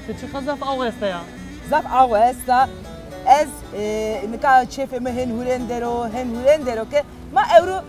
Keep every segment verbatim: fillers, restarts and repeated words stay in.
Ti çiqa zaf aw esta ya? Zaf aw esta. Ez, e, nika çêfê mi hên hurên der o, hên hurên der o ke ma ewro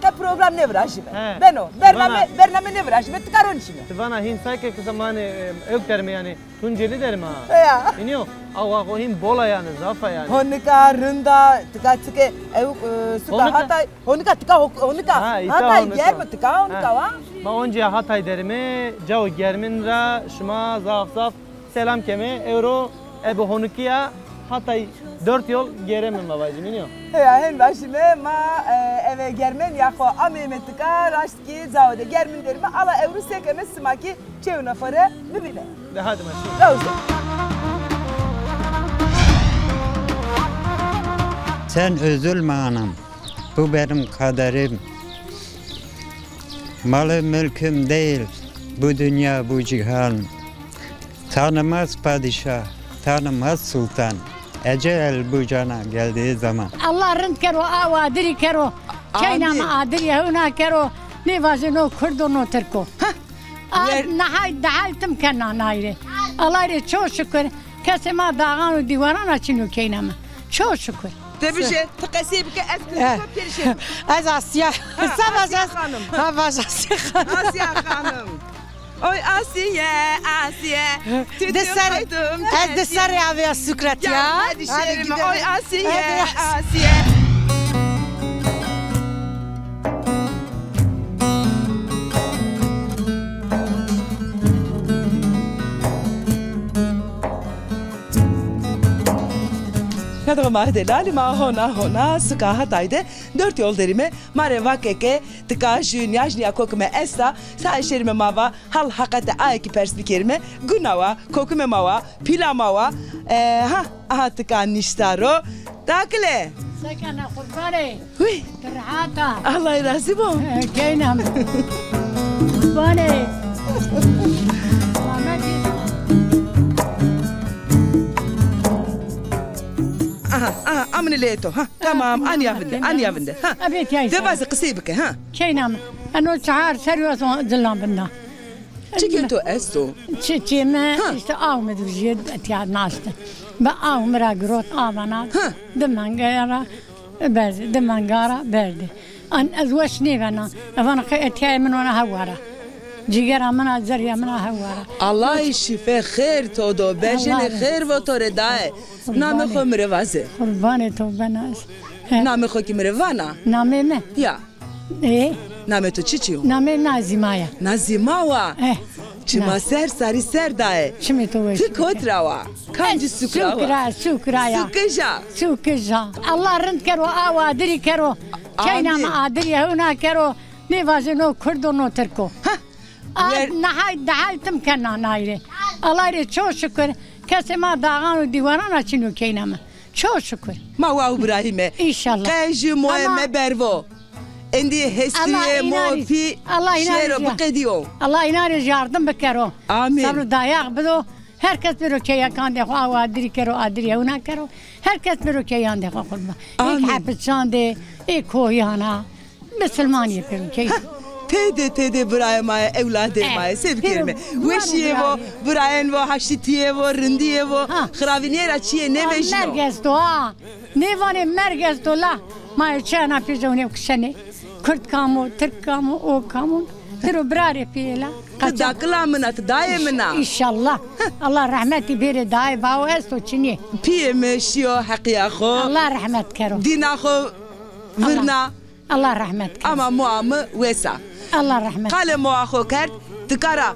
qe program nêvirajîme. He. Beno, bername, bername nêvirajîme, tika ronişîme. Ti vana hîn say ke kisa ma nê, e, ewk derme yanî, Tuncelî derme ha. Ya. Înî yo, aw, aw, hîn bol a yanî, zaf a yanî. Honika rind a, tika çike ewk, e, suka Hatay. Honika tika ho-, honika. Ha, îta Hatay honika. Germ tika honika wa. Ma oncîya Hatay derîme, cawo germin ra şima zaf zaf selam keme. Ewro ebe honikîya Hatay Dört Yol gereme ma vajîme, nîyo? Ya, hên vajîme ma, e, eve germen ya xo ameyme tika, raşt kî cawo de germin derîme. Ala ewro se keme, sima kî çewna xo rê bibîne. De hadi ma şî. Rawze. Sen üzülme anam, bu benim kaderim. Malım mülküm değil bu dünya, bu cihan. Tanımaz padişah, tanımaz sultan. Ecel bu cana geldiği zaman. Allah rind kero, awa adirî kero. Amîn. Keyna mi adirî hewna kero. Nêvajê no Kurd o, no Tirk o. Heh. A, wer- nahayt dahayt tim kena nay rê. Allay rê çok şükür. Kesê ma dağan û dîwaran ra çin o keyna mi. Çok şükür. De bije, ti qesey bike, ez tu Eh. Pêrişê. Ez Asya. Ha, Sen Asya vajas- Hanım. Ha, vajas- Asya Hanım. Oy Asiye, Asiye. Di ser, ez di serê avê ya sukret ya. Ya, hadi şêrime. Oy Asiye, Asiye. Kadro ma de lalî ma hona hona suka Hatay de Dört Yol derîme. Ma rê vake ke tika jû nîyajnîya kokime esta, sa şêrîme ma va hal heqete aye kî pers bikerîme, guna wa, kokime ma wa, pîla ma wa. E, ha, aha tika nîşta ro. Dakile. Se kena qurbanê? Huy. Ti rehat a? Allah razî bo. E, keyna mi. Qurbanê. Aha, aha, amine lê to, ha. Tamam, anîya vinde, anîya vinde. Ha. De vaze qisey bike, ha. Keyna mi. Eno çehar serî yo zilan vinda. Çikê to esto? Çiçê mi, işte aw mi divijî, etya naşte. Bi aw mi ra girot, avana. Ha. Di menga ra berdî, di menga ra berdî. An ez weş nêvena. Evan qe etya min ona hewara. Cîgera min a, zerya min a hewara. Allah şîfe xêr to do, bejinê xêr vo to rê daye. Namê xo mi rê vaze. Qurbanê to bena ez. He. Namê xo kî mi rê vana. Namê mi? Ya. E? Namê to çiçî yo? Namê Nazîma ya. Nazîma wa. Eh. Çima ser sarî ser daye. Çimê to weş. Ti kot ra wa? Kamcî suk ra wa? Suk ra, suk ra ya. Sukija. Sukija. Allah rind kero, awa adirî kero. Amîn. Keyna mi adirî hewna kero. Nêvaje no Kurd o, no Tirk o. Heh. A, nehayt dehayt tim kena nay rê. Allah rê çok şükür. Kesê ma dağan û dîwaran ra çin o keyna mi. Çok şükür. Ma wa birahîme. Înşallah. Qe jû moyê mi bervo. Êndî hestîyê mo pî şêro biqedîyo. Allah înan rê yardim bikero. Amîn. Sebr û dayax bido. Her kes bêro keyekandê xo, awa adirî kero, adirî hewna kero. Her kes bêro keyandê xo qurban. Amîn. Ê hepisandê, ê koyana. Misilmanîye pêro key. Têde, têde birayê ma yê, ewladê ma yê, se bikerîme? Weşîye vo, birayên vo, haşîtîye vo, rindîye vo, xiravînîye ra çîyê nêvejîyo. Merg esto ha. Nêvanê merg esto la. Ma yê çi ena pêce hunê kişenê. Kurd kam o, Tirk kam o, o kam o. Pêro birarê pîyê la. Ti dakila min a, ti dayê min a. Înşallah. Allah rehmetî bêrê, dayê bawo esto çinî. Pîyê mi şîyo heqîya xo. Allah rehmet kero. Dîna xo virna. Allah rehmet kero. Ama moa mi wes a. Allah rehmet. Qalê moa xo kerd, tika ra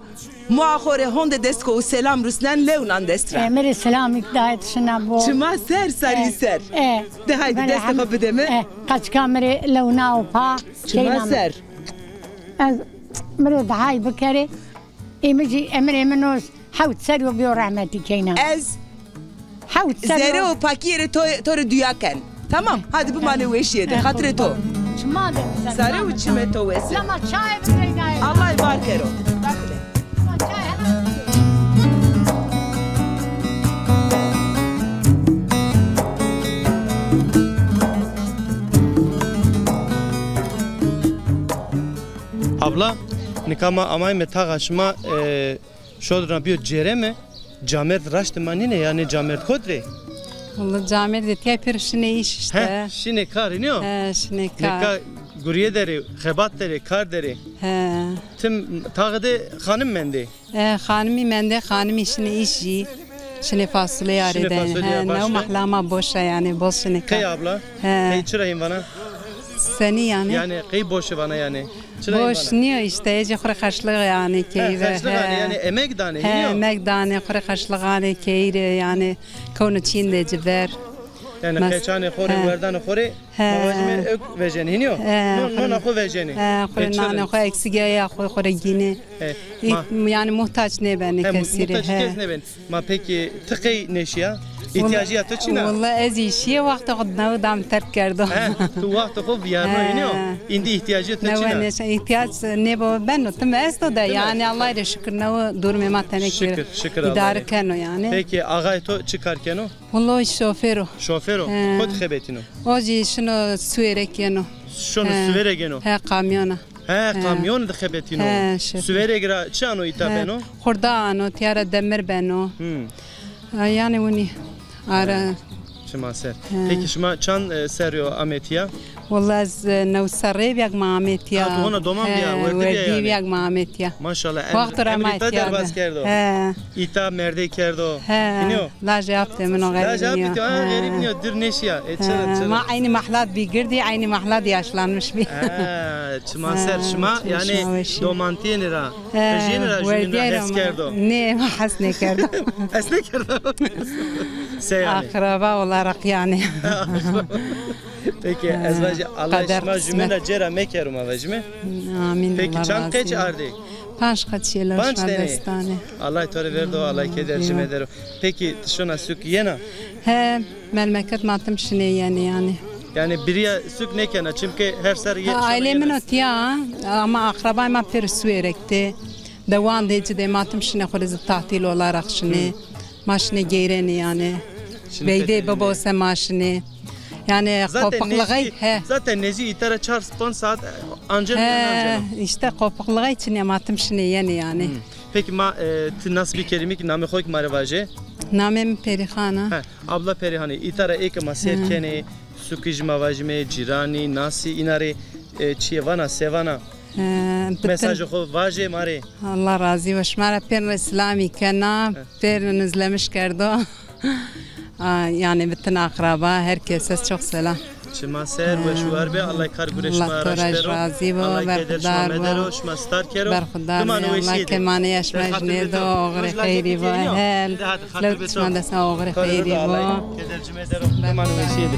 moa xo rê honde dest xo û selam rusnen lewnan dest ra. E, mi rê selamîk dayet şina bo. Çima ser sarî ser. E, e. De haydi destê xo bide mi. E, qaçika mi rê lewna û pa. Çima ser. Ez mi rê dahayî bikerê. Ê mi jî emirê min o, hewt serî yo bîyo rehmetî keyna. Ez hewt serî yo. Zere û pakîye rê to, to rê duya ken. Tamam, hadi bimanê weşîye de, xatirê to. Çima de. Sare û çimê to wes ê. Lama çayê bireynayê. Allah bar kero. Lama çay hemen. Abla, nika ma amayme taxa şima, e, şodrina bîyo cêreme, Camêrd raştê ma nîne, yanî camêrd kot rê? Walla camêrd de tîya pêro şinê îş îşte. He, şinê kar, nîyo? He, şinê kar. Neka gurîye der ê, xebat der ê, kar der ê. He. Tim taxe de xanim mendê? E, xanimî mendê, xanimî şinê îş jî. Şinê fasulye arêdayne. Şinê fasulye. He, başka? New mehla ma boş a yanî, bol şinê kar. Qey abla? He. Qey çira hîn vana? Senî yanî? Yanî qey boş vana yanî? Boş nîyo îşte, ecê xwu rê xerçlix yanî keyî ve. He, xerçlix yanî, yanî emek danê, nîyo? He, emek danê, xwu rê xerçlix anê keyî rê yanî, kewno çîn de ci ver. Yanî qeçanê xwu rê, werdanê xwu rê, ma vajîme ewk vejenê, nîyo? He, nona xwu vejenê. He, xwu rê nanê xwu, eksîgîya xwu, xwu rê gînê. He, yanî muhtac nêbenê kesî rê. Muhtac kes nêbenê. Ma pekî ti qey nêşîya? Îhtîyacîya to çin a? Walla ez îşîye, wextê xo di newi dam terk kerdo. He, tu wextê xo vîyarno, nîyo? Îndî îhtîyacîya to çin a? Newe nêşa, îhtîyac nêbo beno, tim esto de, yanî Allahî rê şukir, newi durumê ma tenê ki îdare keno yanî. Pekî axayê to çi kar keno? Walla o şofêr o. Şofêr o? He. Kot xebetîno? O jî şino Siwêrek yeno. Şono Siwêrek yeno? He, kamyon a. He, kamyon de xebetîno. He, şofêr. Siwêrek ra çi ano îta beno? Xurda ano, tîya ra demir beno. Hmm. Ha, yanî winî. Ara. Çima ser. He. Pekî şima çand, e, serrî yo amê tîya? Walla ez, e, new serrî vîyag ma amê tîya. Ha, tu hona doman bîya, werdî bîya yanî. Werdî vîyag ma amê tîya. Maşallah, wexto ra ma îta derbaz kerdo. He. Îta merdey kerdo. He. Nîyo? Lajê aptê min o, xerîb nîyo. Lajê aptê to, ha, xerîb nîyo, dûr nêşîya. E, çira, çira. Ma eynî mehla bî girdî, eynî mehla de yaşlanmış bî. Ha, çima ser şima, yanî domantîyenî ra, qijîyenî ra jûbîn ra hes kerdo? Nê, ma hes nêkerdo. Hes nêkerdo? Se yanî? Akraba olarak yanî. Pekî, ez vajî, Allah şima jûbîn ra cêra mekero, ma vajîme. Amîn. Pekî, çand qeç ardê? Panc qeç yê la. Panc tenê? Panc tenê. Allah to rê verdo, Allah keder ci medero. Pekî, ti şona sûk yena? He, melmeket ma tim şinê yenê yanî. Yanî birîya sûk nêkena, çimkî her ser yê. Ha, aîlê min o tîya, ama akrabayê ma pêro Siwêrek de. Dewan de ci de ma tim şinê xwu rê zî tatîl olarak şinê. Hmm. Ma şinê geyrenê yanî. Veyvê bibo se ma şinê. Yanî qopixlixey, he. Zaten nêzdî îta ra çar panc saat anceno. He, îşte qopixlixey çinê, ma tim şinê yenê yanî. Hmm. Pekî ma, e, ti nas bikerîme kî namê xo kî ma rê vaje. Namê mi Perîxan a. He, abla Perîhanî, îta ra ê ke ma seyr kenê, sukijî ma vajîme, cîranî, nasî, îna rê, e, çîyê vana, se vana? He, bütün. Mesajê xo vaje ma rê. Allah razî bo. Şima ra pêrin rê silamî kena, pêrin izlemiş kerdo. A, yanî bütün akraba, herkese çok selam. Çima ser, weş û war be, Allah kar gurê şima ra raşt bero. Allah to ra razî bo, berxudar bo. Allah keder şima medero, şima star kero. Berxudar be, Allah kemanê şima jî nêdo, oxirê xeyrî bo, hel. Lewt şima dest, oxirê xeyrî bo. Keder ci medero, kemanê weşîye de.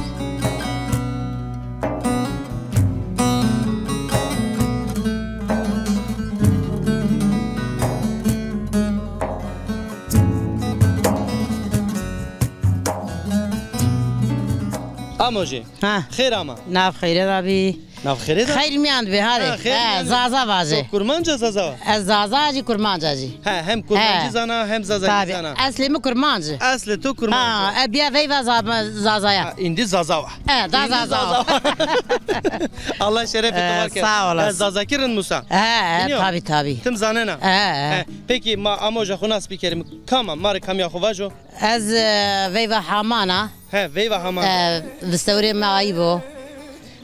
Amo jê. Ha. Xêr ama. Nav xêre de bî. Nav xêre de? Xeyr mîyan de bî, hadi. Ha, xeyr mîyan de. Zaza vaje. To kurmanc a, zaza wa? Ez zaza jî, kurmanc a jî. Ha, hem kurmancî zana, hem zazakî zana. Tabi. Eslê mi kurmanc. Eslê to kurmanc. Ha, e, bîya veyva za-, zazaya. Ha, îndî zaza wa. E, da zaza wa. Allah şerefê to var kero. Sağ olasın. E, zazakî rind musa? He, he, tabi, tabi. Tim zanena? He, he. He, pekî ma amoja xo nas bikerîme. Kam a, ma rê kamîya xo vajo. Ez, e, veyva Haman a. He, veyva Haman. E, vistewrê mi Ayîb o.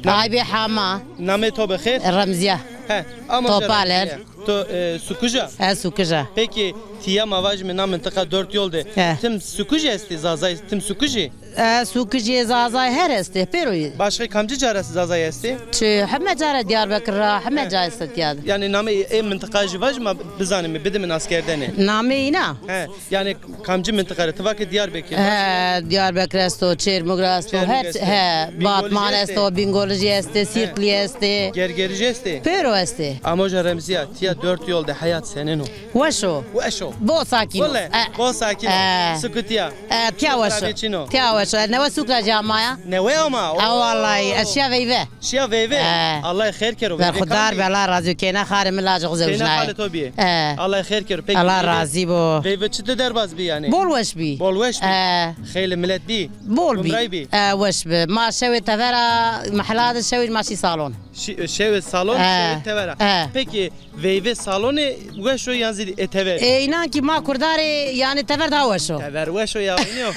Ayîbê Hama. Namê to bi xêr? Remzîya. He, ama Topaler. To, e, Sukij a? Ez Sukij a. Pekî, tîya ma vajîme na mintiqa dört yol de. He. Tim Sukij estî, Zazay, tim Sukij î? E, Sukijî, Zazay her estê, pêro yê. Başka kamcî cara Zazay estê? Çi, heme cara Diyarbekir ra, heme ca estê tîya de. Yanî namê ê mintiqa jî vaj ma bizanîme, bidîme naskerdene. Namê îna? He, yanî kamcî mintiqa rê? Ti va ke Diyarbekir. He, Diyarbekir esto, Çêrmûg ra esto, her, he, Batman esto, Bîngolî jî estê, Sîrtlî estê. Gergerî jî estê? Pêro estê. Amoja Remzîya, tîya dört yol de heyat senên o? Weş o. Weş o. Bol sakin o. Wele, bol sakin o. Sukutî ya. E, tîya weş o. Tîya weş o. Newe sûk ra jî amaya. Newe ama. E, wallahî, ez şiya veyve. Şiya veyve. E. Allah xêr kero. Berxudar be, Allah razî bo. Keyna xalê mi, lajê xo zewjnaye. Keyna xalê to bîye. E. Allah xêr kero. Peki, Allah razî bo. Veyve çi de derbaz bî yanî? Bol weş bî. Bol weş bî. E. Xeylê milet bî. Bol bî. Gumray bî. E, weş bi. Ma şewê tevera mehla de, şewê ma şî salon. Şi-, şewê salon, e, şewê tever a. E. Peki, veyvê salonê weş o yan zî ê tever? E, înan kî ma kurdarê, yanî tever daha weş o. Tever weş o ya, nîyo?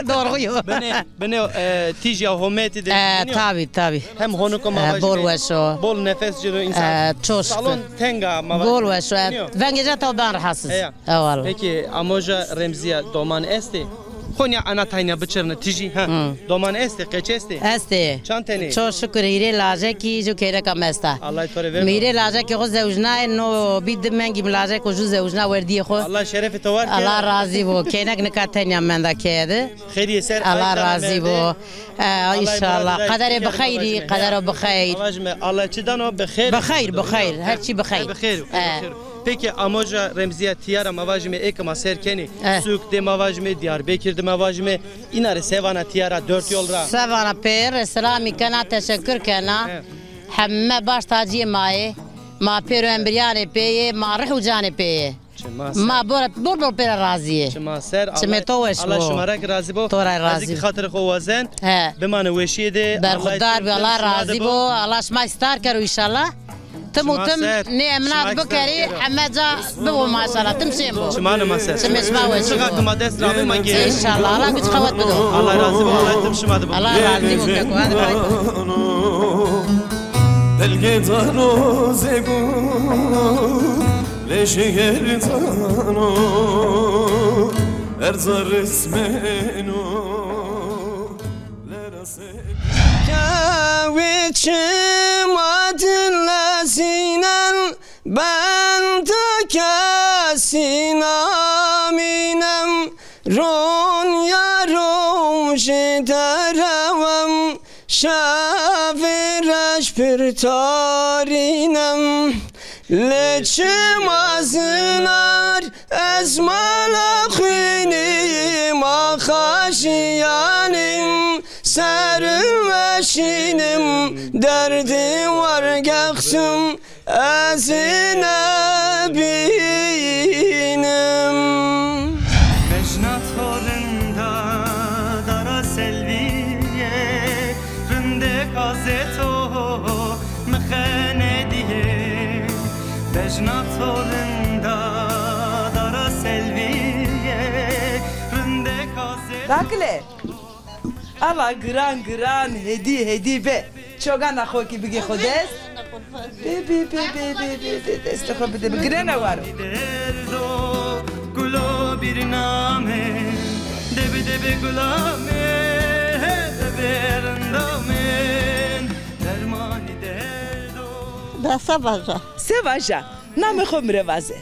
Doğru yo. Binê, binê, e, tîj ya hometî de, e, nîyo? Tabî, tabî. Hem honiko ma vajîme, e, bol weş o. Bol nefes cêno însan. E, çok şükür. Salon teng a ma vajîme. Bol weş o, e. Nîyo? Vengê ca taw ben rahatsız. Heya. Eyvallah. Peki, amoja Remzîya doman estê? Xo nîya ana tayna biçirne tijî, ha. Hı. Doman estê, qeç estê? Estê. Çand tenê? Çok şükür, hîrê lajekî ju keyneka mi esta. Allah to rê verdo. Mi hîrê lajekê xo zewjnayê, no bî di mengî mi lajeko ju zewjna werdîyê xo. Allah şerefê to war kero. Allah razî bo. Keynek nika tenya menda keye de. Xeyrîyê ser. Allah razî bo. E, înşallah. Qederê bi xeyrî, qedero bi xeyr. Ma vajîme, Allah çi dano bi xeyr. Bi xeyr, bi xeyr. Her çî bi xeyr. Bi xeyr. E. Peki, amoja Remzîya tîya ra ma vajîme ê ke ma ser kenê. E. Sûk de ma vajîme, Diyarbekir de ma vajîme. Îna rê se vana tîya ra, dört yol ra? Se vana, pêr rê selamî kena, teşekkür kena. E. Heme baş tacîyê ma yê. Ma pêro embrîyanê pê yê, ma rih û canê pê yê. Çima ser. Ma bora, bol bol pê ra razî yê. Çima ser. Çimê to weş bo. Allah şima ra kî razî bo. To ra razî. Ez kî xatirê xo wazen. He. Bimane weşîye de. Berxudar bî, Allah razî bo. Allah şima star kero înşallah. Tim û tim nê emna bikerî, heme ca bibo maşallah, tim şên bo. Çima ne ma ser. Çimê şima weş bo. Çiqa ke ma dest ra bê ma gê. Înşallah, Allah güç qewet bido. Allah razî bo, Allah tim şima de bo. Allah razî bo keko, hadi bay. Belge dano zego. Leşê gerdano, erza resmeno, lera se. Kewê çima din lezînen, ben to kesî namînem, ronya rojê derewem, şevê reş pir tarîn em. Lê çima zinar ez mala xwînî ma xaşîyanîm, ser weşînim, derdî wergextim. Ez ê nebînim. Bejna to rinda dara Selvîye, rindek azê to mi xenedîye. Bejna to rinda dara Selvîye, rindek azê. Dakile. Ala giran giran, hedî hedî be. Çogana xo kî bigê xo dest. Be, be, be, destê xo bide, bi girena waro. Derdo, gulo bir name, debe debe gulame, debe rindame, dermanî derdo. Da se vaja? Se vaja? Namê xo mi rê vaze.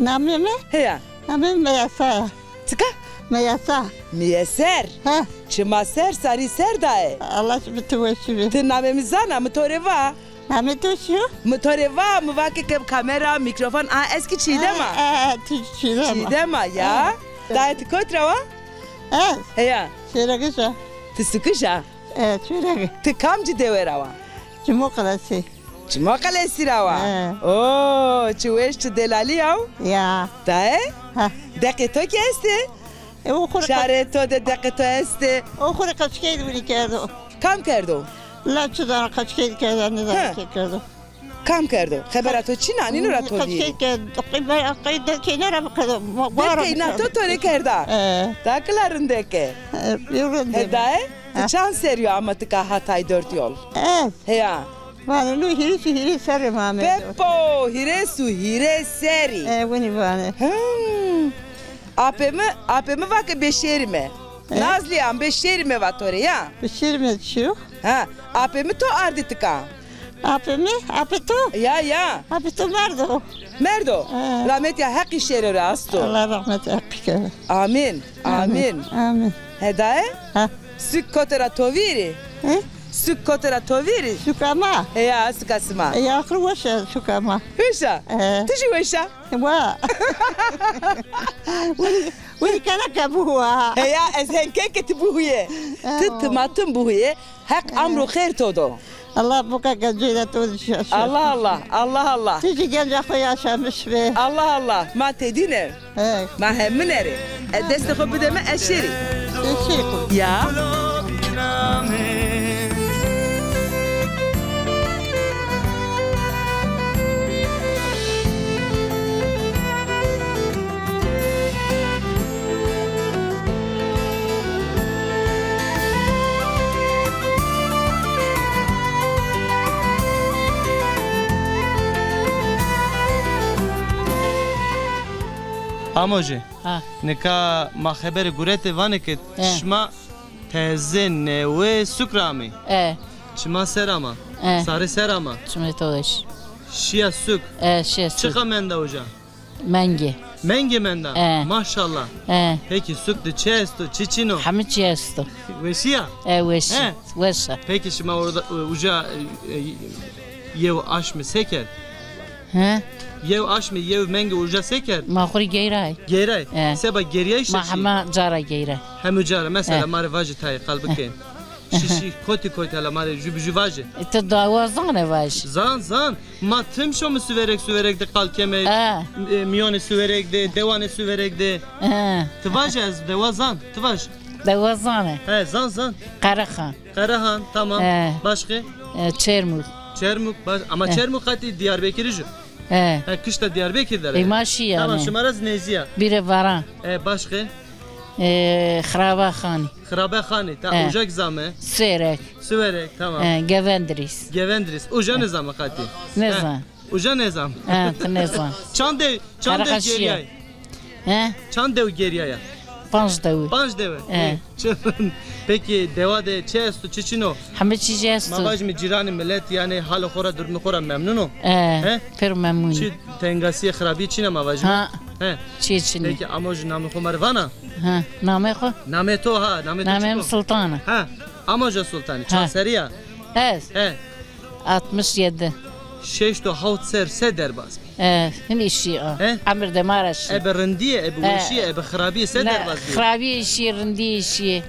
Namê mi? Heya. Namê mi Meyesa ya. Çika? Meyesa. Miyeser. Ha. Çima ser, sarî ser daye. Allah bi ti weşî bi. Ti namê mi zana, mi to rê va. Namê to çi yo? Mi to rê va, mi va ke, ke kamera, mîkrofon, a, ez kî Çîdem a. E, e, ti Çîdem a. Çîdem a ya. E. Daye ti kot ra wa? Ez? Heya. Şêregi ja. Ti sukij a? E, Şêregi. Ti kamcî dewe ra wa? Çimoqelesî. Çimoqelesî ra wa? He. Oo, çi weş, çi delalî yaw. Ya. Daye? Ha. Deqê to kî estê? E, o xo rê... Şarê to de deqê to estê? O xo rê qeçkey de winî kerdo. Kam kerdo? La çi zana qeçkey de kerdo, nêzana kê kerdo. Kam kerdo? Xebera to çin a, nîno ra to vîrî? Qeçkey kerdo, qey, qey de keyna ra bikerdo. Keyna to to rê kerda? E. Dakila rindeke. E, yo rindeke. He daye? Ti çand serrî yo ama tika ha tay dört yol? Ez? Heya. Vanê no hîris û hîrê serrî ma amê. Pepo, hîris û hîrê serrî. E, winî vanê. Hmm. Apê mi, apê mi va ke bê şêrîme. E? Nazlîyan, bê şêrîme va to rê ya. Bê şêrîme çi yo? Ha, apê mi to ardî tika? Apê mi? Apê to? Ya, ya. Apê to merdo. Merdo? E. Rametîya Heqî şêro rê asto. Allah rahmetî Heqî kero. Amîn. Amîn. Amîn. He daye? Ha. Suk kote ra to vîrî? He? Suk kote ra to vîrî? Suka ma? Heya, suka sima. E, axir weş a suka ma. Weş a? E. Ti jî weş a? Wa. Wî, wî kena ke buhu a. Heya, ez henkê ke ti buhuye. E, ti, ti ma tim buhuye. Heq emro xêr to do. Allah boka gencê de to de şaşo. Allah Allah, Allah Allah. Ti jî genca xo yaşamiş be. Allah Allah, ma tedîne. He. Ma hemine rê. E, destê xo bide mi, ez şêrî. Şêrî xo. Ya. Amojê. Ha. Nika ma xeberê guretê vanê ke şima teze newe suk ra amê. E. Çima ser ama? E. Sarê ser ama? Çimê to weş. Şiya suk. E, şiya suk. Çiqa menda uca? Mengê. Mengê menda? E. Maşallah. E. Peki suk de çi esto, çi çin o? Hemî çî esto. Weşî ya? E, weşî. He. Weş a. Peki şima orada, e, uca, e, e, yew aşmî se kerd? He? Yew aşmî, yew mengê uca se kerd? Ma xwu rê geyray. Geyray? E. Seba geriyayîşa şî? Ma hema cara geyray. Hemû cara. Mesela ma rê vajî tayê qal bikê. Şî şî kotî kotî, hala ma rê jû bi jû vajî. E, ti dewa zane vajî. Zan, zan. Ma tim şomi Siverek, Siverek de qal keme. E. E, mîyonê Siverek de, dewanê Siverek de. E. Ti vajî, ez dewa zan. Ti vaj. Dewa zane. He, zan, zan. Qerexan. Qerehan, tamam. E. Başqe? E, Çermûg. Çermûg, baş-, ama Çermûg qatî Diyarbekirî jû. He. He, kişta Diyarbekir der. E, ma şî yanî. Tamam, şima ra zî nêzî ya. Bîrê Varan. E, başqe? E, Xirabe Xanî. Xirabe Xanî, ta uca kî zame? Siverek. Siverek, tamam. E, Gevendirîs. Gevendirîs. Uca nêzame qatî? Nêzan. Uca nêzan. Ha, ti nêzan. Çand dew, çand dew geriyay? He? Çand dew geriyaya? Panc dewi. Panc dewi. He. Çi-, peki dewa de çi esto, çi çin o? Heme çî jî esto. Ma vajîme cîranê milet, yanî halê xo ra, durumê xo ra memnun o? He, pêro memnun. Çi tengasîye, xirabîye çin a ma vajîme? Ha. He. Çî çin a. Peki, amo jî namê xo ma rê vana? Ha, namê xo? Namê to ha, namê to çik o? Namê mi Sultan a. Ha, amo jî Sultanî, çand serrî ya? Ez? He. Altmış yedi. Şeşt û hawt ser se derbaz bî? E, hinî şî a. He? Emir de ma ra şî. Ebe rindîye, ebe weşîye, ebe xirabîye se derbaz bî? Xirabîye şî, rindîye şî.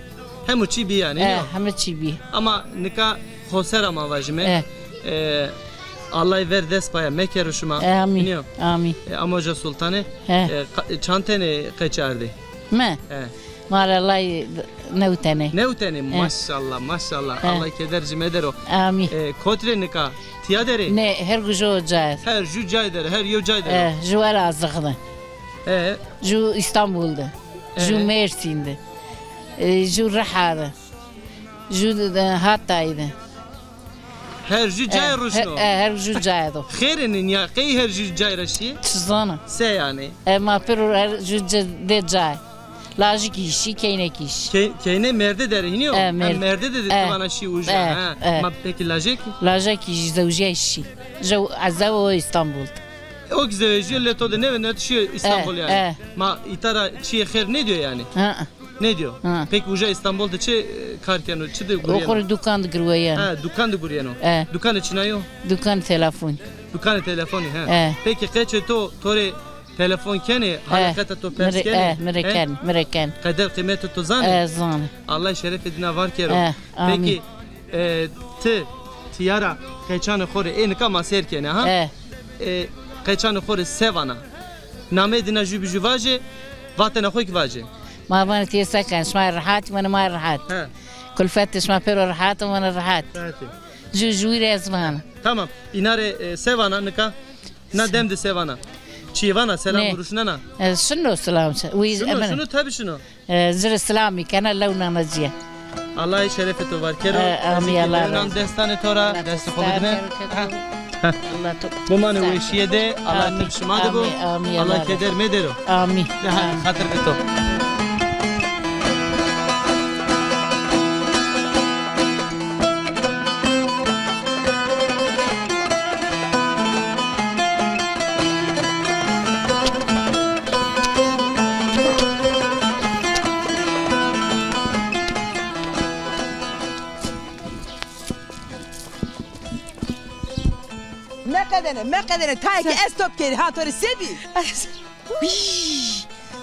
Hemû çî bî yanî, nîyo? E, hemû çî bî. Ama nika xo ser a ma vajîme. E. E, Allay ver dest paya mekero şima. E, amîn. Nîyo? Amîn. E, amo jî Sultanî. He. E, qa-, çand tenê qeçi ardê? Mi? He. Ma rê lay new tenê. New tenê? He. Maşallah, maşallah. He. Allah keder ci medero. Amîn. E, kotî rê nika? Tîya der ê? Nê, her jû cay der. Her jû cay der, her yew cay der o. He, jû Elazığ de. He. Jû Îstanbul de. He. Jû Mêrsîn de. E, jû Riha de. Jû de, de Hatay de. Her jû cayê ruşno. E, he, her jû cayê do. Xêrê nîya, qey her jû cay ra şîyê? Çi zana. Se yanî? E, ma pêro her jû ce-, de cay. Lajikî şî, keynekî şî. Ke-, keyne merde der hînî yo? E, merde. Merde de, de vana şî uca. E, ha. E. Ma peki lajekî? Lajekî jî zewjîyay şî. Jew, ezew o Îstanbul de. O ki zewejîyo lê to de nêvêno, ti şîyo Îstanbul yanî. E, e. Ma îta ra çîyê xêr nêdîyo yanî? Ha. Nêdîyo? Ha. Peki uca Îstanbul de çi, e, kar keno? Çi de gurîyeno? O xo rê dukan de girweyeno. Ha, dukan de gurîyeno. E. Dukanê çinay o? Dukanê telefonî. Dukanê telefonî, he. E. Peki qeçê to, to rê telefon kenê, halê qeta to pers kenê? E, mi rê kenê, mi rê kenê. Qeder qîmetê to zanê? E, zanê. Allah şerefê dîna var kero. E, amîn. Peki, e, ti tîya ra qeçanê xo rê, ê nika ma sêr kenê ha? E. E, qeçanê xo rê se vana? Nameyê dîna jû bi jû vajê, vatena xo kî vajê. Ma vanê ti yê se kenê, şima rehat, vanê ma rehat. He. Kulfetê şima pêro rehat o, vanê rehat. Rehat ê. Jû jûyî rê ez vana. Tamam. Îna rê, e, se vana nika? Na dem de se vana? Çîyê vana, selam vuruşnena? E, şino selam. Şino, şino, tabî şino. E, ci rê selamî kena, lew nana ci ya. Allah şerefê to var kero. E, amî, Allah razî. Nan destanê to ra, destê xo bidine. Bimanê weşîye de, Allah tim şima de bo. Amî, amî, Allah keder medero. Amî. De hadi, xatir bi to. Meqedene, meqedene, tayê ke ez top kerî, ha to rê se bî? Bî!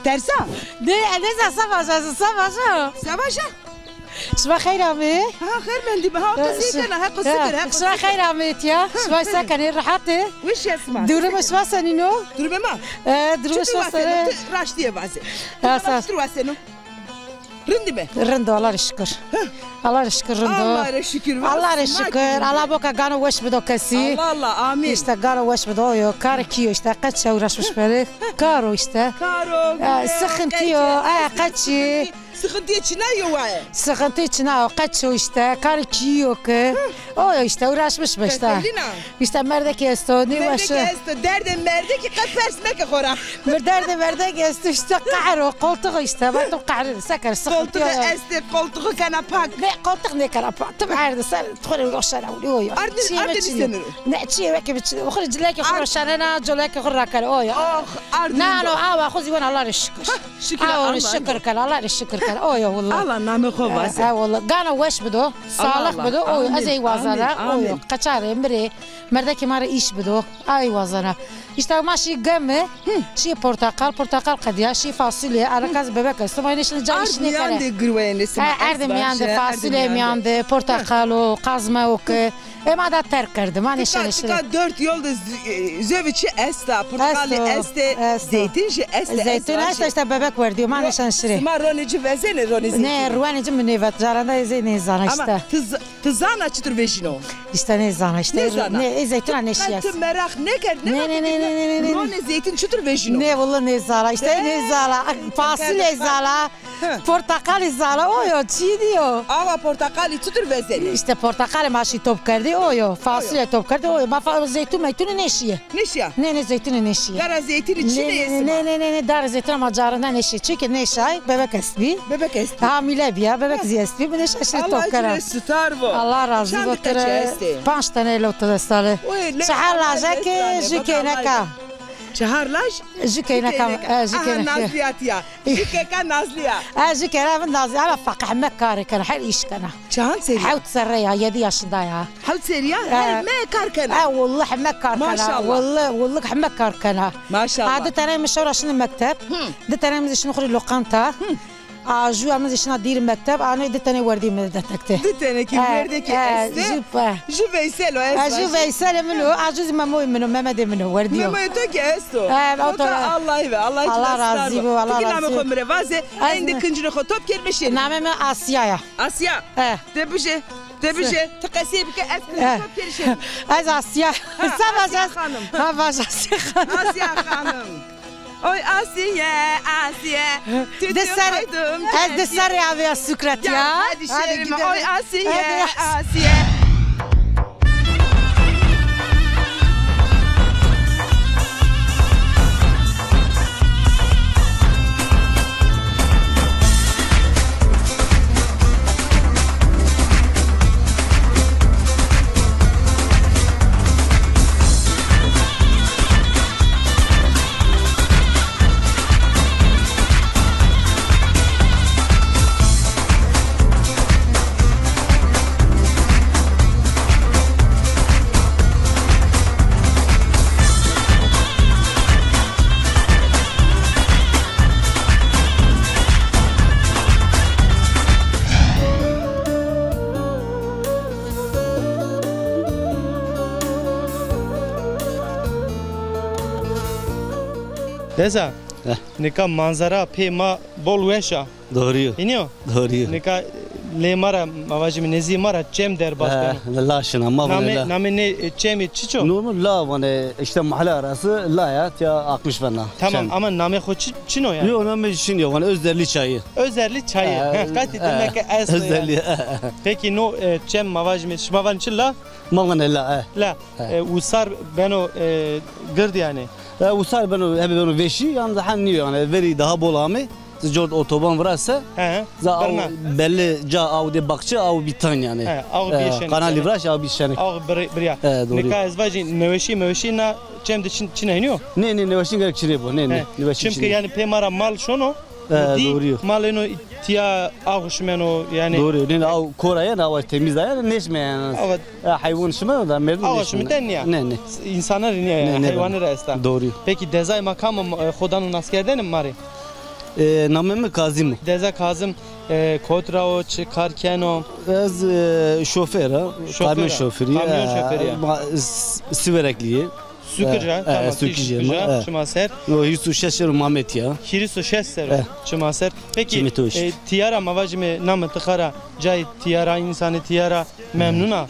Tersa? Nê, ez nêza se vaja, se vaja. Se vaja? Şima xeyr amê. Ha, xeyr mendîme. Ha, to zî kena, heqo şikir, heqo şikir. Şima xeyr amê tiya. Şima se kenê, rehat ê? Weş ya sima. Durumê şima senîn o? Durumê ma? E, durumê şima senîn o? Ti raştîye vaze. Ha, sağ ol. Raştî waseno. Rind îme? Rind o, Allah rê şikir. Allah rê şikir, rind o. Allah rê şikir. Allah rê şikir. Allah boka gano weş bido kesî. Allah, Allah, amîn. Îşte gano weş bido, yo. Kar kî yo îşte, qeç uğraşmış beri. Kar o îşte. Kar o, e, sixin kî yo, e, qeçî. Sıkıntıya çina yo waye. Sıkıntı çina yo, qeç o işte, karı kiyi yok ki. O yo işte, uğraşmış be işte. Teselina. İşte merdeki esto, ne Merdeki başı. Esto, derdê merdeki qe pers meke xora. Bir derdê merdeki esto işte, qehir o, koltuk işte, baktım qehir, seker, sıkıntı Koltuk yok. Estê, koltuğu kena pak. Ne koltuk ne kena pak, tüm erdi ser, txore roşana, o yo. Ardi, Çiğ ardi ve çiğ. Nisenir. Ne çiğ ve ki bir çiğ, o xore cileki xore roşana, na coleki xore rakar, o yo. Oh, ardi. Na, no, awa, xo ziwan Allah şükür. Şükür Allah'a. Şükür kal, Allah şükür kal. O yo, wallah. Allah namê xo vaze. E, e, wallah. Gana weş bido, sağlık bido. O yo, ez ey wazana. O yo, qeçarê, mirê, merdekê ma rê iş bido. Ay wazana. İşte ma şî gemi, şî portakal, portakal qediya, şî fasulye, ara kaz bebek esto. Ma nêşine ca işine kere. Erd miyan de girweyene sima. Erd miyan de, fasulye miyan de, portakal o, kazme o ki. E, ma da terk kerdi, ma nêşenê şirê. Tika, tika dört yol de z-, e, zövî çi esta, porteqalî estê, zeytin jî estê. Zeytun esta, işte bebek werdiyo, ma nêşenê şirê. Sima ronê ci vezenê, ronê zeytun? Ne, ronê ci mi nêvet, caranda ez ê nêzana işte. Ama ti z-, ti zana çitur vejîno? İşte nêzana işte. Nêzana. Ne, e, zeytuna nêşiyas. Ti meraq nêkerd, ne, ne, ne, ne. Ronê zeytun çitur vejîno? Ne, wallah nêzana, işte nêzana. Fasulye zana. Portaqalî zana, o yo, çî diyo. Awa portaqalî çitur vezenê? İşte portaqalî ma şî top kerdî, o yo. Fasulye top kerdî, o yo. Ma fa-, zeytun meytunu nêşîye. Nêşîya? Ne, ne, zeytunu nêşîye. Dara zeytunu çinê sima? Ne, ne, ne, ne, dara zeytuna ma caranda nêşîye. Çünkü nêşay, bebek estbî. Bebek estbî. Hamile bîya, bebek zî estbî. Mi nêşay şî top kera. Allah ci rê sitar vo. Allah razî bo ti rê. Panc tane loto destale. Çehar laje ki jü kêneka. Çehar laj? Jü kêneka, e, jü kêneka. Aha, Nazlîya tiya. Jü kêka Nazlîya. E, jü kêka mi Nazlîya. Ama faqî heme karê kena, her iş kena. Çand serî ya? Hewt serre ya, yedi yaşında ya. Hewt serî ya? E. Heme kar kena. E, wallah heme kar kena. Maşallah. Wallah, wallah heme kar kena. Maşallah. A, di tane mi şora şinî mekteb. Di tane mi şinî xurî lokanta. A, jû a mi zî şina dîr mekteb, a nê di tenê werdî mi detekte. Di tenê kî werdê kî estê. Jû Veysel o, ez. A, jû Veysel min o, a jû zî Memoyê min o, Memedê min o, werdî yo. Memoyê to kî esto. E, o to. Allahî ve, Allah razî bo, Allah razî bo. Ti kî namê xo mi rê vaze, endî kincînê xo top kerd meşêrî. Namê mi Asya ya. Asya. E. De bije, de bije, ti qesey bike, ez kincî top kerd şêrî. Ez Asya. Ha, Asya Hanım. Ha, vaj Asya Hanım. Asya Hanım. Oy Asiye, Asiye. Di ser, ez di ser ya veya Sukrat ya. Hadi şerime. Oy Asiye, Asiye. Deza, nika manzara pê ma bol weş a. Doğru yo. Hînî yo? Doğru yo. Nika lê ma ra, ma vajîme nêzî ma ra çem derbas beno. La şina, ma vane la. Namê nê, e, çemî çiç o? Normal la vane, işte mahalle arası la ya, tiya akmış vana. Tamam, ama namê xo çi, çin o yani? Yo, namê çin yo, vane Özderli çayı. Özderli çayı. He, qetî demek ki esto yani. Özderli. Peki no, e, çem ma vajîme, şima vanê çi la? Ma vane la, e. La. E, usar beno, e, gird yani. E, usar beno, hebe beno veşî, yalnız ha nîyo yani, verî daha bol ame. Zî cort otoban viraşt se. He. Za aw belli ca aw de bakçı, aw bî tayn yani. He, aw bî şenik. Kanalî viraşt, aw bî şenik. Aw bir-, birya. He, doğru. Nika ez vajî neweşî meweşî na çem de çin, çin hînî yo? Ne, ne, neweşî gerek çinê bo. Ne, ne, neweşî çinê. Çünkü yani pê ma ra mal şono. He, doğru yo. Mal eno tiya aw şimeno yani. Doğru yo. Ne, ne, aw kora yani, aw temiz da yani, neşme yani. Evet. E, heywan şima da merdim. Awa şima ten nîya. Ne, ne. İnsanlar nîya ya, ne, ne, heywanı ra esta. Doğru. Peki dezay ma kam o, e, xo dano naskerdene ma rê? E, namê mi Kazim o. Deza Kazim, e, kot ra o, çi kar keno? Ez, e, şofer a, kamyon şoförü. Kamyon şoförü ya. Ma, s-, Siverekli yê. Süküja, e, tamam, Süküja, Süküja, e. Çima ser. No, hîris û şeş ser o Mamet ya. Hîris û şeş ser o, e, çima ser. Peki, e, tiyara ma vajime namê ti xara, cayê tiyara, insanê tiyara, memnun a?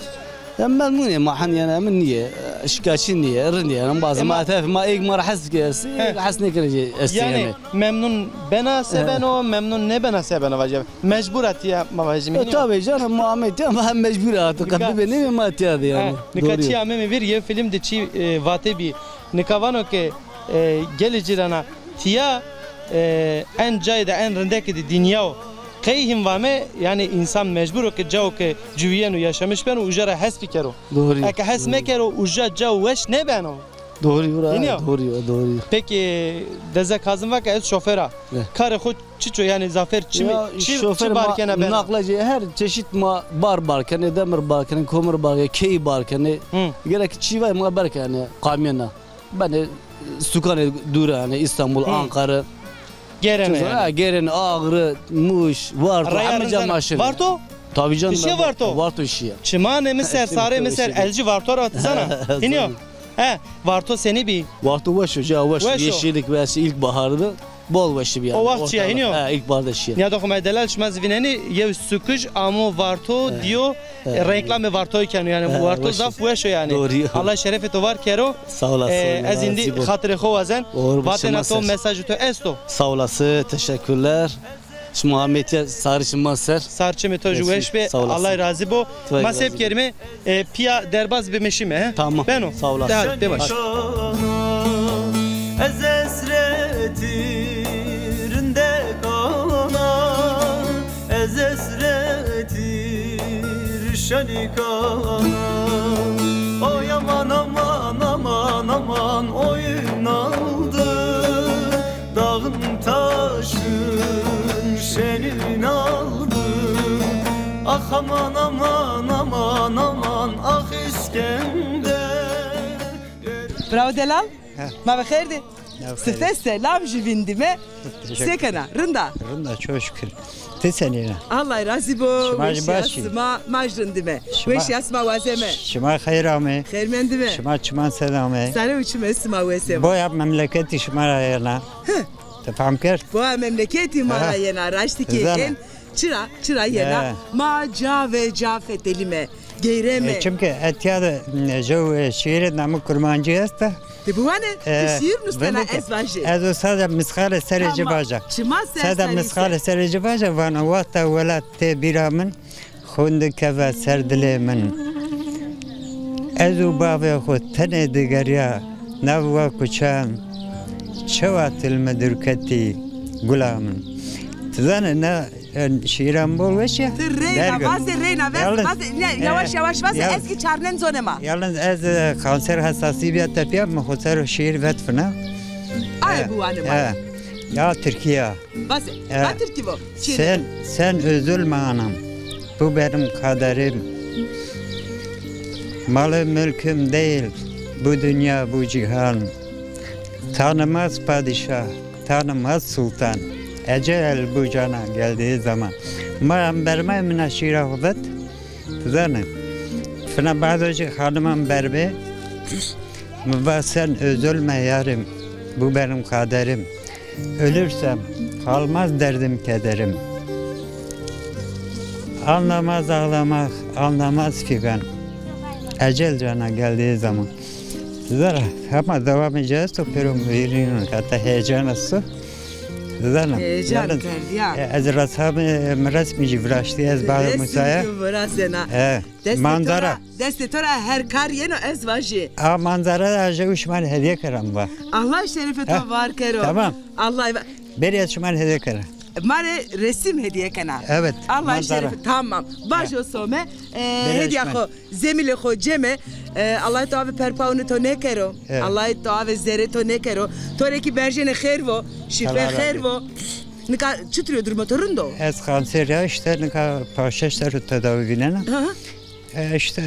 Ya memnun ê, ma hen yani emin nîye. Şikayetçi nîye, rind yanî. Bazı ma tef ma êk ma ra hes ke est, hes nêkene jî est yanî. Memnun bena se beno, memnun nêbena se beno vajî. Mecbur a tiya ma vajîme. E, tabii canım, Muhammed ya, ma mecbur a. Qe bibê nêbê ma tiya de yanî. Nika çi ameme vîr, yew film de çi, e, vate bî. Nika vano ke, e, gelê cîrana tiya, e, en cayê de en rindekî de dinya o. Qey hîn vame, yanî însan mecbur o ke cayo ke ciwîyeno, yaşamış beno, uca ra hes bikero. Doğru. Eke hes mekero, uca cayo weş nêbeno. Doğru, doğru, doğru. Peki, Dezde Kazım va ke ez şofêr a. Karê xo çiço, yanî zafer çi mi, çi, çi bar kena bena? Naqla jî her çeşit ma bar bar kenê, demir bar kenê, komir bar kenê, keyî bar kenê. Gerek çî vay ma bar kenê, kamyona. Benê sukanê dûr a, yanî Îstanbul, Anqara. Gêrenê yanî. Ha, Gêrenê, Axrî, Mûş, Varto, heme ca ma şinê. Varto? Tabii canım. Şîye Varto? Varto şîye. Çimanê mi ser, sarê mi ser, ez jî Varto ra, ti zana. Hînî yo? He, Varto senî bî? Varto weş o, ca weş o. Yeşillik ve ilkbaharda bol weşî bî yanî. O waxt şîye, hînî yo? He, ilkbaharda şîye. Nîyada xo ma delal, şima zî vînenî, yew sukij amo Varto dîyo, e, reklamê Vartoyî keno yanî. Varto zaf weş o yanî. Doğru. Allah şerefê to var kero. Sağ olasın. E, ez îndî xatirê xo wazen. Vatena to, mesajê to esto? Sağ olasın, teşekkürler. Şima ametiye, sarê şima ser. Sarê çimê to jî weş bê. Sağ olasın. Allah razî bo. Ma se bikerîme, e, pîya derbaz bimeşîme, he? Tamam. Beno. Sağ olasın. De hadi, bê baş. Ez hesretî rindek ana, ez hesretî rişenî kana. Oy aman, aman, aman, aman, oyun aldı. Dağın taşın şenin aldı. Ah aman, aman, aman, aman, ah İskender. Bravo delal. He. Ma ve xêr dî. Sife selam jî vindîme. Teşekkür. Se kena? Rind a? Rind a, çok şükür. Ti senîn a? Allah razî bo. Şima jî baş î? Weş ya sima, ma jî rindîme. Weş ya sima wazeme. Şima xeyr ame. Xeyr mendîme. Şima çiman ser ame. Sare û çimê sima wes ame. Boya memleketî şima ra yena. Hi. Ti fam kerd? Boya memleketî ma ra yena. Raştî kî en çira, çira yena. Ma ca ve ca fetelîme. Geyreme. E, çimkî etiya de, e, jew, e, şîîrê namê kurmancî esta. Ti biwane, e, ti şîîr nustena, ez vajî. Ez o sade misqalê serê ci vaja. Çima ser serî se? Sade misqalê serê ci vaja, vana wexta welat tê bîra min, xwin dikeve ser dilê min. Ez û bavê xwu tenê digeriya nav wa kuçan, çewa til mi dûr ketî gula min. Ti zanî na, e, şîîran bol weş ya. Ti reyna, vazê reyna, vazê, vazê, ne, e, yavaş yavaş vazê, ez kî çarnen zonê ma. Yalnız ez, e, kanser hassasî bîya tepîya, mi xo ser o şîîr vet fina. Ay, e, biwane ma. E, ya Tirkîya. Vazê, e, va Tirkî vo. Sen, sen üzülme anam. Bu benim kaderim. Malı mülküm değil bu dünya, bu cihan. Tanımaz padişah, tanımaz sultan. Ecel bu cana geldiği zaman. Ma em bermay mina şîra xo vet. Ti zanî. Fina bado jî xaniman berbe. Mi va sen üzülme yarim. Bu benim kaderim. Ölürsem kalmaz derdim kederim. Anlamaz ağlamak, anlamaz figan. Ecel cana geldiği zaman. Zara, ama devamı esto, pero vîrîno, hatta heyecan esto. Zana. Heyecan kerd ya. E, ez resam, e, mi resmî jî viraştî, ez bado musaya. Resim ki virasena. E, manzara. Destê to ra her kar yeno, ez vajî. A manzara da jew şima rê hediye keram va. Allah şerefê to var kero. Tamam. Allah va- Berî ez şima rê hediye kena. Ma rê resim hediye kena. Evet, Allah şerefê, tamam. Baş o some. E, hediya xo, zemilê xo ceme. E, Allah to avê perpawunê to nêkero. Evet. Allah to avê zerê to nêkero. To rê kî berjêne xêr vo, şîfe xêr vo. Nika çitur o, duruma to rind o? Ez kanser ya, işte nika paşeş ser tedavi vînena. Hı hı. E, işte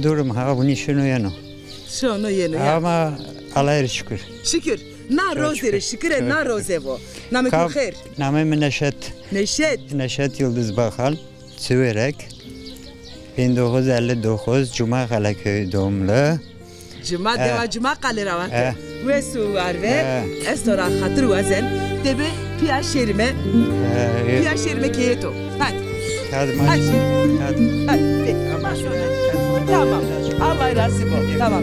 durum ha, bunî şino yeno. Şino yeno ya. Ama Allah'a şükür. Şükür. Na roze rê şükür e, na roze vo. Namê to xêr? Namê mi Neşet. Neşet. Neşet Yıldız Bakan, Siverek. Bin dokuz yüz elli dokuz, Cuma Kale köyü doğumlu. Cuma, dewa Cuma Kale ra vake. Wes û war ve. Ez to ra xatir wazen. Tebe pîya şêrîme. Pîya şêrîme keyê to. Hadi. Hadi. Hadi. Hadi. Peki. Tamam. Allah razı bo. Tamam.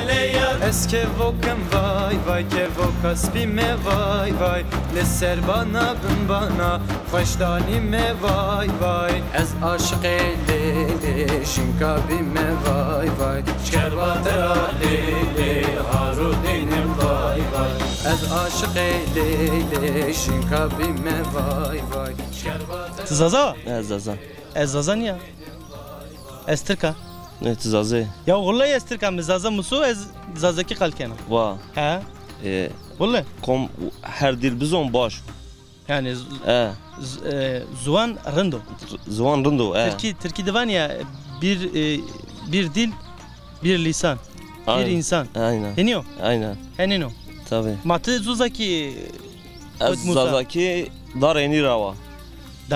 hamile ya. Ez kevokim vay vay, kevoka spî me vay vay. Li ser bana bin bana, xweş danî me vay vay. Ez aşiqê lê lê, şinka bî me vay vay. Şkerba tera lê lê, haro dênim vay vay. Ez aşiqê lê lê, şinka bî me vay vay. Şkerba tera. Ti Zaza? Ez Zaza. Ez Zaza niya. Ez Tirk a. Ne, ti Zaza yê? Ya wulay ez Tirk a, mi Zaza muso, ez Zazakî qal kena. Wa. He. E, Wulay. Kom her dil bizon baş. Yani z- E. z- e, ziwan rind o. Z- Ziwan rind o, e. Tirkî, Tirkî de vanî ya, bir, e, bir dil, bir lisan, bir Aynen. insan. Aynen. Henî yo? Aynen. Henî no. Tabii. Ma ti Zazakî Ez Kod Musa. Zazakî Darênî ra wa.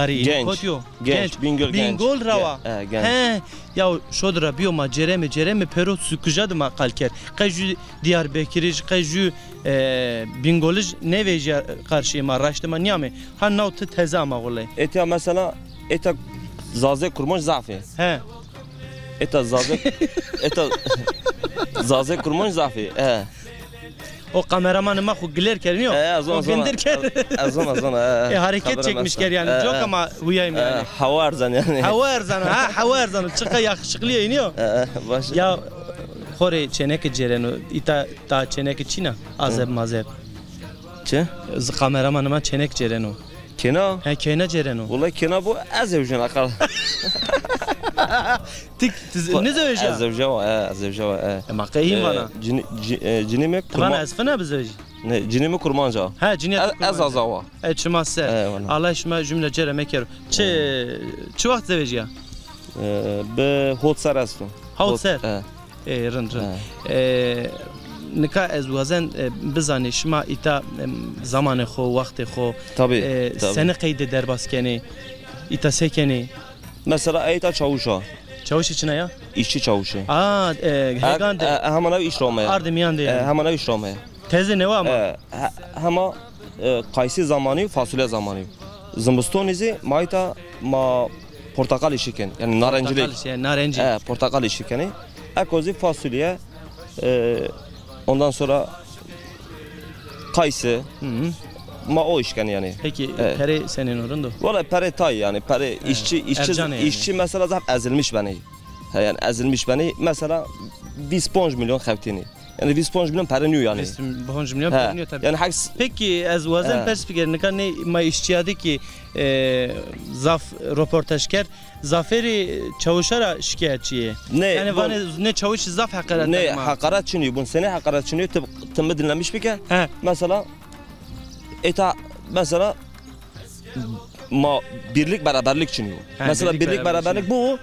Darênî Genç. Kod yo? Genç, Genç. Bingöl Genç. Bingöl ra wa. Ge- e, Genç. He, ya şodir ra biyo ma Ceremê, Ceremê pêro sukija de ma qal kerd. Qe jü Diyarbekirij, qe jü, e, Bingolij nêvejîya qarşîyê ma, raştê ma nîyamê. Ha naw ti teze ama wulay. Etya mesela, eta Zazê Kurmanc zaf ê. He. Eta Zazê, eta Zazê Kurmanc zaf ê. E. O kameramanê ma xwu giler kerdî yo. E, ez zon, O zon. Gindir kerd. Ez zon, ez zon, e, e. E, hareket Kamera çekmiş mesela. kerd yani. E, Çok e. ama huyayım E, yani. Hewa erzan yani. Hewa erzan, ha, hewa erzan. Çıka yakışıklı yayınıyor. E, e, baş. Ya, xorê çêneke cêreno. Îta ta çêneke çîna? Azeb mazeb. Çi? Z- kameramanê ma çênek cêreno. Kêna? He, kêna cêreno. Wulay kêna bo, ez zewjena qal. Ti, ti z- nizewejîya? Ez zewja wa, e, ez zewja wa, e. E, ma qey hîn vana. E, cinî, ci- e, cinî mi Ti vana Kurman- ez fina bizewejî? Ne, cinî mi Kurmanc a. Ha, cinîya ti E, ez Kurmanc a. Aza wa. E, çima ser. E, vana. Allah şima cumle cere mekero. Çi, çi wext zewejîya? E, bi hot ser esto. Hot ser? E. E, rind, rind. E, nika ez wazen, e, bizanî şima îta, em, zamanê xo, wextê xo, Tabii, e, tabii. seni qeyde derbas kenê, îta se kenê? Mesela eyta çawuş a. Çawuşê çina ya? İşçi çawuşê. A, e, hegan de. E, e, hemen ev iş romaya. Ardê miyan de E, yani. Hemen ev iş romaya. Teze newa ama. E, he- hema, e, qaysî zamanî, fasulye zamanî. Zimistonî zî ma îta ma portakal îşî ken. Yani narencilik. Portakal îşî, yani narenci. E, portakal îşî kenî. Eko zî fasulye, e, ondan sonra kayısı. Hı hı. ma o îş kenî yanî. Peki, e, perê senîn o, rind o? Wala perê tay yanî, perê, e, îşçî, îşçî, ercan yanî, îşçî mesela zaf ezilmiş benî. He, yanî ezilmiş benî. Mesela vîst ponc milyon xewtînî. Yanî vîst ponc milyon pere nîyo yanî. Vîst ponc milyon pere nîyo tabii. Yanî hak... Peki, ez wazen pers bikerî, nika nê ma îşçîya de ki, e, zaf roportaj kerd, zafêrî çawişa ra şikayetçî yê. Nê, yanî vanê nê çawişî zaf heqaret. Nê, heqaret çinî bun. Senê heqaret çinî? Ti, ti mi dinlemiş bike. He. Mesela, êta, mesela, ma birlik beraberlik çinî yo. He, mesela birlik beraberlik bu,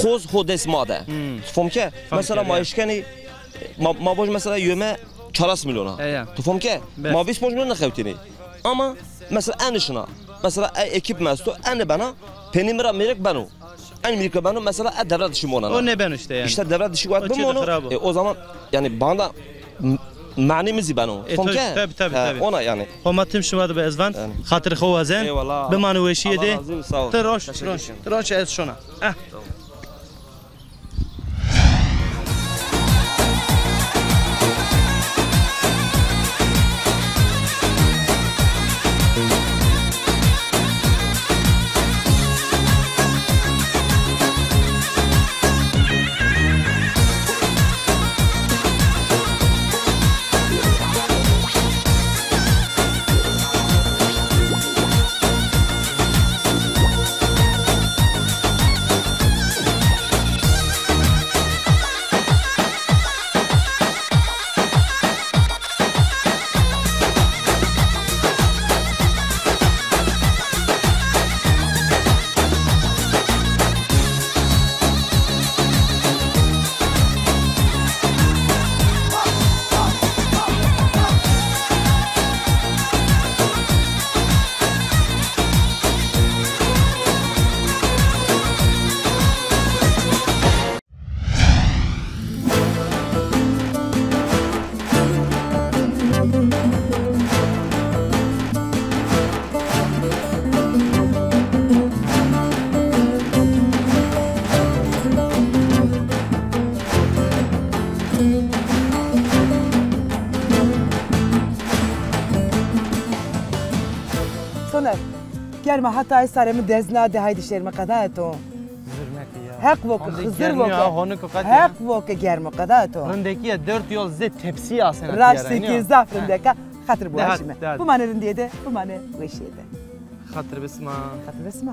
qoz ho dest ma de. Hmm. Fom ke? Mesela ma eşkenî, ma, ma voj mesela yome çaras milyona. Eya. Tu fom ke? Ma vîst ponc milyon nexewtînî. Ama mesela enî şina. Mesela e, ekip mi esto, enî bena, penî mi ra mêrik beno. Enî mêrik ra beno, mesela e devlet dişî monena. O nêbeno îşte yanî. Îşte devlet dişî wayet bimono. E, o zaman yanî banda m-, manî mi zî beno. E, fom ke? Tabii, tabii, tabii. Ona yanî. Homa tim şima de be ez van. Yanî. Xatir xo wazen. Eyvallah. Bimane weşîye de. Allah razı olsun, sağ ol. Ti roş, roş. Ti roş, ez şona. Eh. Soner, germa hata ay sarê mi dezna de, haydi şerme qeda eto. Zirnekî ya. Heq voke, Xizir voke. Heq voke, germo qeda eto. Rindekî ya, dört yol zê tepsî asena. Raştî ki zaf rindeka. Xatir bi weşî me. Bimane rindîye de, bimane weşîye de. Xatir be sima. Xatir be sima.